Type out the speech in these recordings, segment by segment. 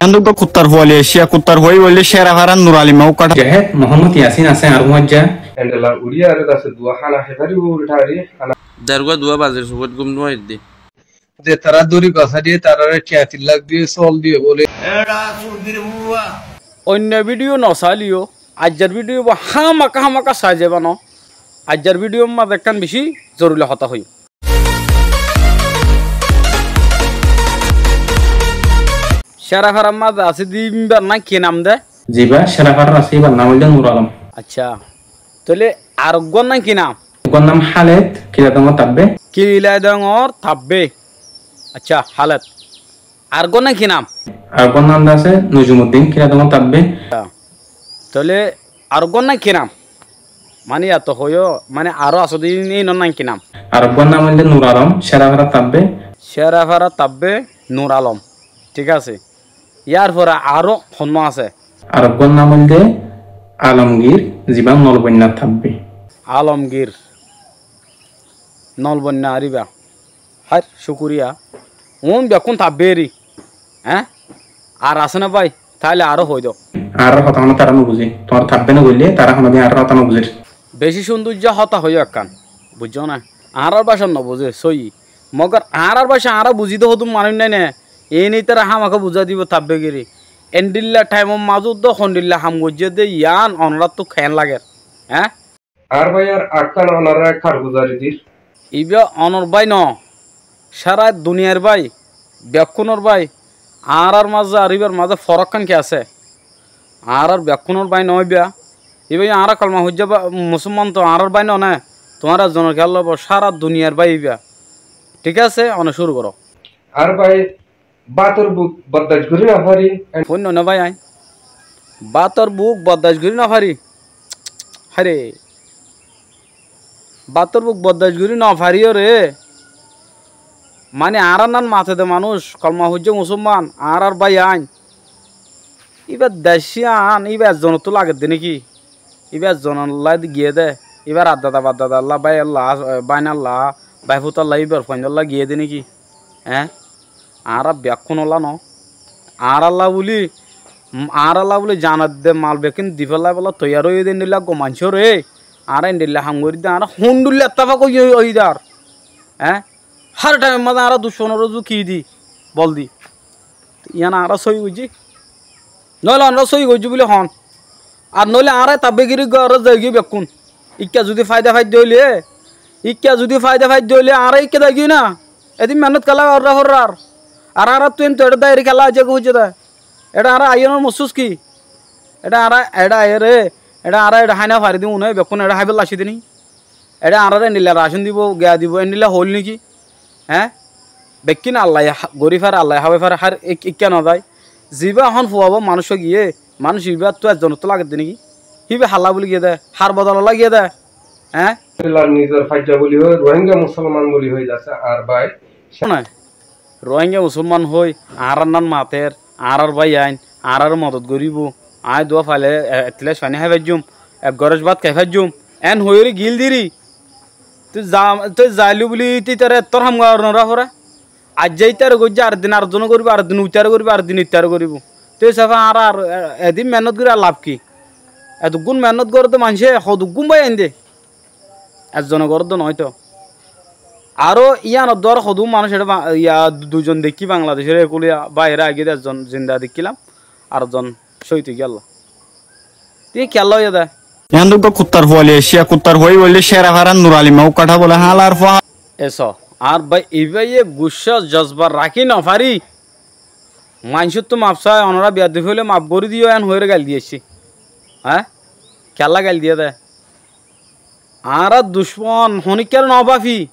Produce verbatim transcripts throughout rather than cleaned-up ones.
Endilla kuttar fuain aiccé, kuttar fuain óile Cerafarar Nur Alim uggwá. Zehétu Muhammod Yasin asé añár uggwá. Endilla uçí aré dase duwa hána hé faribó ulthari hána. Dergua duwa bazir sukut gum no edde. Ze tará dóri basá diyé, taráre tiañ tin lak diyé, sóol diyé bóle. Eçé sundiri bua. Oinno bídiyo no saileyó, aijjar bídiyo bá hámaka hámaka sai zaiba no. Aijjar bídiyor mazé ekkán bicí zoruri hotá hoiyum. Cerafarar mazé asé de íbar nam ki nam de? Ziba Cerafarar asé íbar nam óilde Nur Alom. Accá, tóile ar uggwár nam ki nam? Uggwár nam Hálet, Kiladongor Tabbe. Kiladongor Tabbe. Accá, Hálet. Ar uggwár nam ki nam? Ar uggwár nam de asé Nojumuddin, Kiladongor Tabbe. Accá. Tóile ar uggwár nam ki nam? Mane yían to hoiyó, mane aró asé de ín-, íinor nam ki nam? Ar uggwár nam óilde Nur Alom, Cerafarar Tabbe. Cerafarar Tabbe, Nur Alom. Thík asé. Yárfore aró honnúa asé? Ar uggwár nam óilde Alomgir, ziba Nolboinnar Tabbe. Alomgir, Nolboinnar íba. Háir, cúkuriya. Uún bekkún Tabbe eri. Eé? Ar asé né bái? Táile aró hoói do. Añárar hotá honó tará no buzé. Tuáñra Tabbe no goillé, tará honódin añárar hotá no buzér. Bicí cúndor hotá hoiyó ekkán. Buijjó né? Añárar báca no buzé, sóiyi. Mogor añárar báca añára buzí de hodún manúic nái né. Iín ítara hámaka buzái dibo Tabbe giri. Endilla thaimor mazé uddá hondilla ham goijjé dé yián onoráttu keén lager? Eé? Añár báiyor akkán onorá kárguzari dir. Ibá onor bái noó, sára duniyair bái, bekkúnor bái. Añárár mazé ar íbar mazé forókkán ki asé? Añárár bekkúnor bái noó ibá. Ibá yó añára kolma foijjá ba-, musúlman toó añárár bái noó né? Tuáñra ezzonor kiyólla óibo, sára duniyair bái ibá. Thík asé, one cúru goró. Añár bái, bátor buk boddac gorí no fari. Fúinno né bái aññí? Bátor buk boddac gorí no fari. Háire. Bátor buk boddac gorí no fariyóre. Mane añárár nan mate de manúic, kolma foijjá musúlman, añárár bái ain. Íbar dec yían, íba ezzonottú lager dé néki? Íba ezzonolla giyé dé, íbar addada baddadalla, báiyalla, báinalla, báifutalla, íbar fuaindólla giyé dé néki? Eé? Añára bekkúnolla noó. Añárálla bóli, añárálla bóli zan edde mal bekkún difélaibólla toiyar óiye dé endilla eggúa maincóre, añára endilla ham gorí dé, añára hondilla ettefak óiye, óiye dé ar. Eé? Hár thaimor mazé añára ducmonoré zu ki di, bol di. Yían añára sóiyi goijjí. Nóile onorá sóiyi goijjó bóli hoón. Ar nóile añára Tabbe giri goró zaigói bekkún. Íkka zudi faida faidde óile, íkka zudi faida faidde óile añára íkka zaigói na. Edin mehénnot kiyólla gorá forrar. Ar añáráttu ento eçé daiyóre kiyólla aijja goi foijjé dé. Eçé añára aiyónor mossús ki? Eçé añára eçé aiyóre, eçé añára eçé hái no fari dé, une bekkún eçé háibolla aiccé dé né? Eçé añáráre endilla racón dibo, giya dibo, endilla hoóil néki? Eé? Bekkín Allaye há-, gorí fare, Allaye hábai fare, hár ek-, ekká no zai. Zibá ehón fuabóu manúic ói giyé, manúic ibáttu ezzonottú lager dé néki? Híba hálla bóli giyé dé, hár bodololla giyé dé? Eé? Nizor faijja bóli hoi, Rohingya musolman bóli hoi dase, ar bái. Mane, Rohingya musolman hoi, añárár nan mater, añárár bái ain, añáráre modot goríbou, aññí duwa faile e-, ek gilás faní hái faijjúm, ek góroj bát hái faijjúm, eén hoiyóre gil diri. Tui za-, tui zailú buli tui ítare ettór ham gorónor fore. Aijja ítare goijjé, ar din ar zone goríbou, ar din uitare goríbou, ar din uitare goríbou. Tui sáfa añára ar e-, edin mehénnot gorí ar laf ki? Etuggún mehénnot goré dé maincé, hotuggún bái ain dé. Ezzone goré dé noóito. Aró yíanor duara hodún manúic eçé ba-, ya, du-, duizon deikkí Bangladecór ekúliya báiyoré aigiyé dé ezzon zinda deikkílam, ar ezzon cóhid ói giyólla. Tui kiyólla óiye dé? Yían dé uggúa kuttar fuain aiccé, kuttar fuain óile Cerafarar Nur Alim uggwá bóle hálar fua. Eso, añár bái, ibáye guccá zozba rakí no fari. Maincóttu maf sai, onorá biyaddufi óile maf gorí diyó, eén hoiyóre gail di aiccé. Eé? Kiyólla gail diyé dé? Añára ducmon honíkkáre no báfi,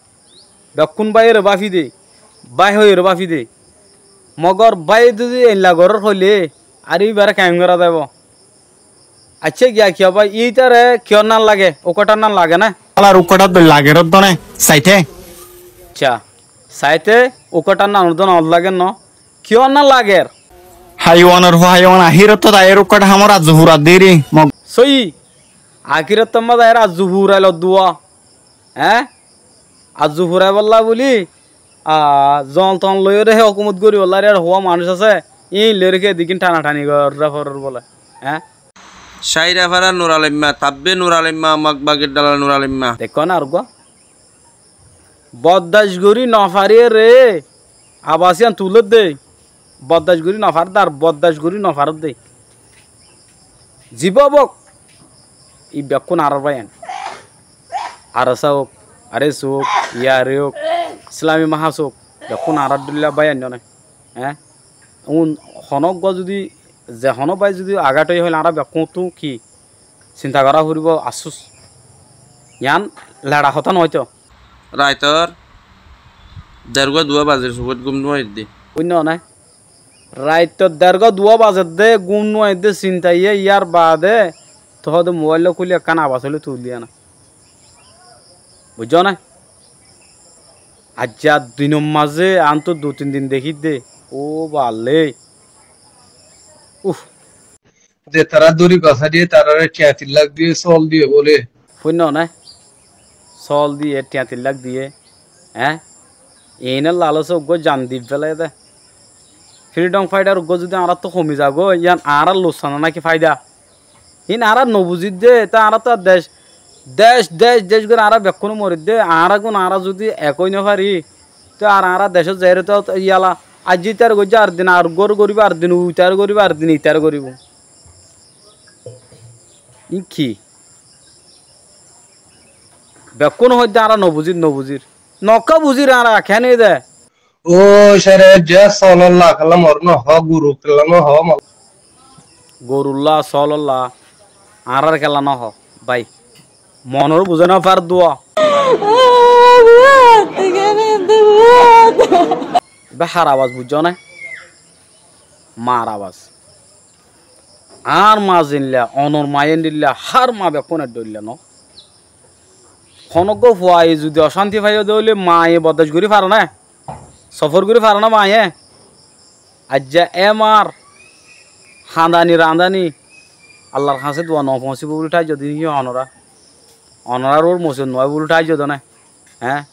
bekkún báiyore báfi de, bái hoiyóre báfi de. Mogor báiye zudi eilla gorór hoilé, ar íbaré keén gorá zaibou? Accá, giya kiyó bái, ítare kiyór nan lage, ukkáthar nan lage né? Hálar ukkáthar dóilla lager dóne, saité. Accá, saité ukkáthar nan dóne lager no? Kiyór nan lager? Haiwanor fua haiwan, ahírotot aiyóre ukkáthar hamor azzu fura diri, mog- Sóiyi. Akirottor mazé aiyóre azzu furailor duwa. Eé? Azzu furaibolla buli, a, zon ton loiyóre hé hókumot goríbolla ar huá manúic asé. Íin lói ré ki eddigín thana-thani gorá forer bóle, eé? Cáirafara Nur Alimma, tabbe Nur Alimma, Mokbagir dhala Nur Alimma. Deikkó né areggúa? Boddac gorí nofaríyeré abas yían tulé dé. Boddac gorí nofarédde, ar boddac gorí nofarédde. Zibá óuk, íi bekkún añárár báiyain. Arsa óuk, Ares óuk, Iyare óuk, Islami Mahas óuk, bekkún añárár dhoillá báiyain noné. Eé? Ún honó uggúa zudi, ze honó bái zudi agáth óiye hoilé añára bekkúnttú ki sinta gorá foribóu, affús. Yián leça hotá noóito. Raitor dergúa duwá bazir, sukót gúm no aiyér dé. Buzó né? Raitor dergúa duwá bazir dé, gúm no aiyér dé, sinta yé, yár baade toóde mobáil kúli ekkán abas óile tulí aná. Buijjó né? Aijja dinor mazé añáttu dui tin din dekí dé. Ó ballé. Uf. Ze tará dóri basá diyé, taráre thiañ tin lák diyé, sóol diyé bóle. Fúinno né? Sóol diyé, thiañ tin lák diyé. Eé? Iín laloc uggúa zan di félaiyé dé. Fridhom faithar uggúa zudi añáráttu homi zagói, yían añárár luksan náki fáida? Híin añára nobuzír dé, te añára to dec, dec, dec, dec gorí añára bekkúne morir dé, añára gún añára zudi ek ói nofarí, te ar añára decót zaiyóre to yala, aijja ítar goijjé ar din ar uggúar goríbo, ar din uitar goríbo, ar din itar goríbo. Ín ki? Bekkúne hoiddé añára nobuzír, nobuzír. Nokká buzír añára, keén óiye dé? Ói sáre, ze sóololla kella mor no hoó, guru kella no hoó, mol. Gorulla, sóololla, añárár kella no hoó, bái. Monoré buzái no far dé. Ibá hár abas buijjó né? Maar abas. Añár ma zendilla, onor ma endilla, hár ma bekkún eddoilla no. Honó uggúa fuaye zudi ocánti faiyé dé óile maye boddac gorí fare né? Sofór gorí fare né maye? Aijja é maar hañdani rañdani Allar hañsé dua nofoóñsibou buli tháijjo dé né ki onorá? Onorár uore musibot no aibóu buli tháijjo dé né? Eé?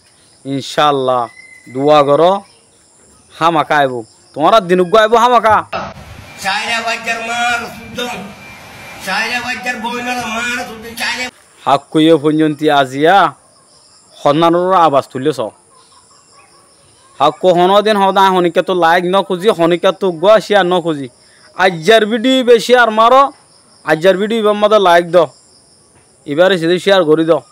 Incálla dua goró. Hámaka aibóu. Tuáñrar din uggúa aibóu hámaka. Hákkuye foijjonti aziya honnánor abas tuillé soó. Hákku honódin hoóde aññí honíkkáttu laik nókuzí, honíkkáttu uggúa cíyar nókuzí. Aijjar bídiyo ibá cíyar maró, aijjar bídiyo ibár mazé laik do. Ibáre cidé cíyar gorí do.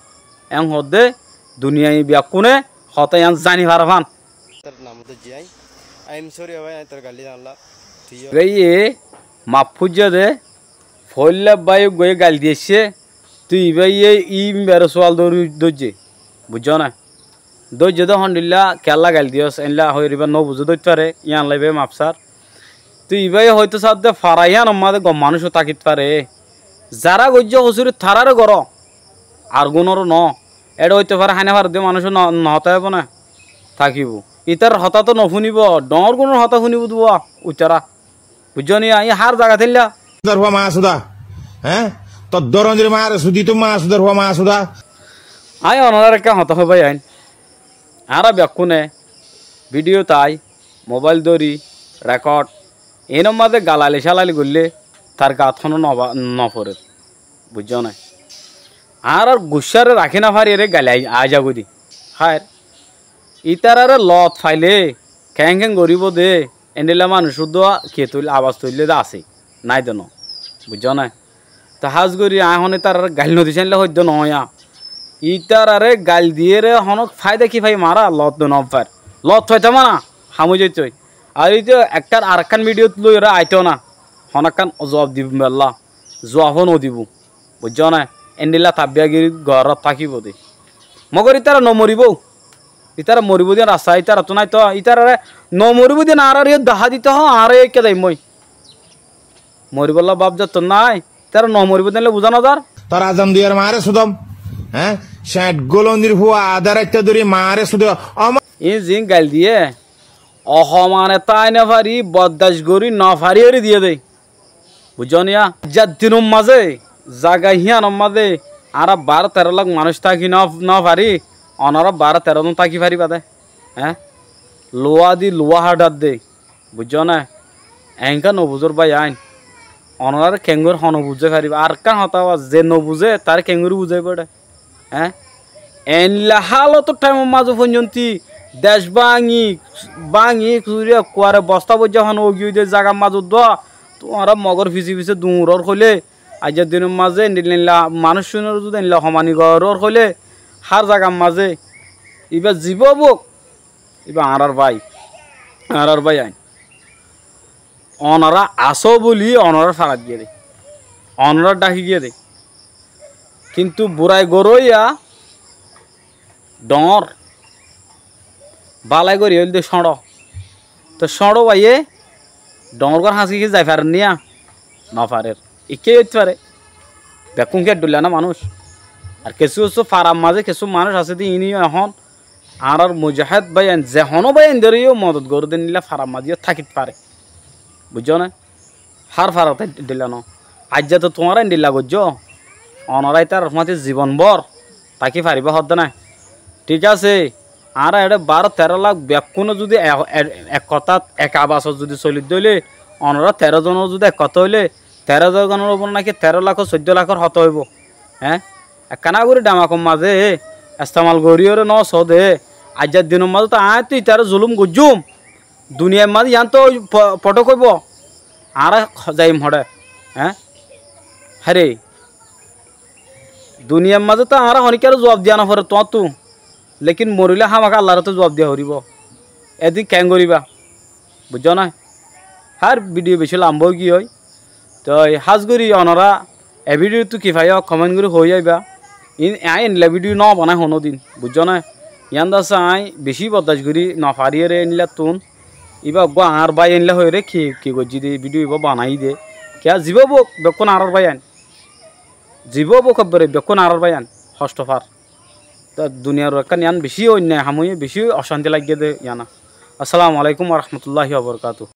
Eén hoódde duniyai bekkúne hotá yián zani fare fán. Ibáye maf fúijja de, foóilla báiye uggúaye gail di aiccé, tui ibáye íbaré sual dóri dóijje, buijjó né? Dóijje de hondilla, kiyólla gail diyós, eénlla hoiyóre ibá nóbuzé dóit fare, yíanolla ibáye maf sar. Tui ibáye hoitó sadde fara yíanor mazé gom manúic tákit fare. Zará goijjé hosúri taráre goró, ar gúnoré noó. Éçe óito fare, háina fare de manúic no, notáibo né, tákibo. Ítarar hotá toó nofúnibo, dhoóñr gúnor hotá fúnibo dé ítara. Buijjó niya? Íin hár zagat héilla. Sudar fua Masuda. Eé? Tor dórondir maáre sudi tui Masudar fua Masuda. Aññí onoráre ekkán hotá hoói báiyain. Añára bekkúne bídiyo tai, mobáil dóri, rekód, iínor mazé galaili-cálaili goillé tar gat honó noba-, noforer. Buijjó né? Añárár guccáre rakí nofaríyeré gail ai-, aái zagói dé. Háir, ítararé lot failé keéng-keéng goríbou dé, endilla manúic uddúa kiyé tuil-, abas tuillé dé asé, nái dé noó. Buijjó né? Te hás gorí aññí hon ítararé gail nodi sáinle hoiddé noóiya. Ítararé gail diyére honó fáida ki faiyum añára? Lot dé nofair. Lot faitam na, ham ói zaitói. Ar íte ekkán arekkán bídiyót loiyóre aitó na, honó ekkán zuab dibou bella, zuabó nodibou. Buijjó né? Endilla tabbíyagiri gorót tákibou dé. Mogor ítara nomoribóu. Ítara moribóu dé rasta ítarattú nái toó. Ítararé nomoribóu dé añáráre yó dahá dito hoó, añára yó ekká zaimmói. Moribólla báb zattót nái. Ítara nomoribóu dé héilla buzá nozar. Tor azam diyar maáre sudóm. Eé? Céñth gólondir fua adá raitta dóri maáre sudé. Iín ziín gail diyé, ohomane tái nofari, boddac gorí nofaríyeré diyé dé. Buijjó niya? Aijjar dinor mazé, zaga híyanor mazé, añára baró teró lak manúic táki no-, nofarí, onorá baró teró zon táki faribá dé. Eé? Luwa di luwa haçar dé. Buijjó né? Eénka nobuzór bái ain. Onoráre keéngorí hone buzái faribá? Ar ekkán hotá, ze nobuzé, taré keéngorí buzáiba dé? Eéñ? Eéinla hálotor thaimor mazé foijjonti dec báñgi, báñgi, suri ekkuare bostá boijjá hone óigiyoi dé zagar mazé uddúa, tuáñra Mogór fisé fisé duñror hoilé, aijjar dinor mazé endilla endilla manúiccúnore zudi endilla homani gorór hoilé, hár zagar mazé, ibá zibá óuk, ibá añárár bái, añárár bái ain. Onorá asó buli onorár farat giyé dé, onorár dháki giyé dé. Kintu burai goróiya dhoóñr, bálai gorí óilde cóñço. Toi cóñço báiye dhoóñr gór hañsí ki zai farer niya? Nofarer. Ikká óit fare. Bekkún ki ek dhoilla ná manúic? Ar kessú kessú farar mazé kessú manúic asé dé, iín yó ehón añárár mujahéd báiyain, ze honó báiyain dóre yó modot goré dé, endilla farar mazé yó tákit fare. Buijjó né? Hár farat endilla noó. Aijja toh tuáñra endilla goijjó, onorá ítarar fúañti zibon bór táki faribá hoódde nái. Thík asé, añára eçé baró teró lak bekkúne zudi e-, e-, ek hotát, ek abasot zudi solidde óile, onorá teró zonor zudi ek hotá óile, teró zonor uore náki teró lakór, soiddó lakór hotá óibo. Eéñ? Ekkána gorí dhemakor mazé estemal goríyoré nósoó dé. Aijjar dinor mazé toh aññí toh ítaré zulúm goijjúm. Duniyair mazé yián toh fo-, fothók óibo. Añára zaiyum hoçé? Eéñ? Háré, duniyair mazé toh añára honíkkáre zuab diya noforer tuáñttu. Lékin morilé hámaka Allaré toh zuab diya foribó. Edin keén goríba? Buijjó né? Hár bidhiyo bicí lamba óigiyoi. Toi hás gorí onorá e bidhiyottú ki faiyó, komén gorí hoói aibá. Iín, aññí endilla bidhiyo nóbanai honódin, buijjó né? Yián dé asé aññí bicí boddac gorí nofaríyeré endilla tún. Íba eggúa añár bái endilla hoiyeré ki, ki goijjí dé, bidhiyo íba banaiyí dé. Kiyá zibá óuk bekkún añárár bái ain. Zibá óuk ebbere bekkún añárár bái ain. Hoctho far. Toi duniyar ekkán yián bicí oinniya ham óiye, bicí ocánti laiggé dé yián. Assalamu alaikum wa rahmatullahi wa barakatuhu.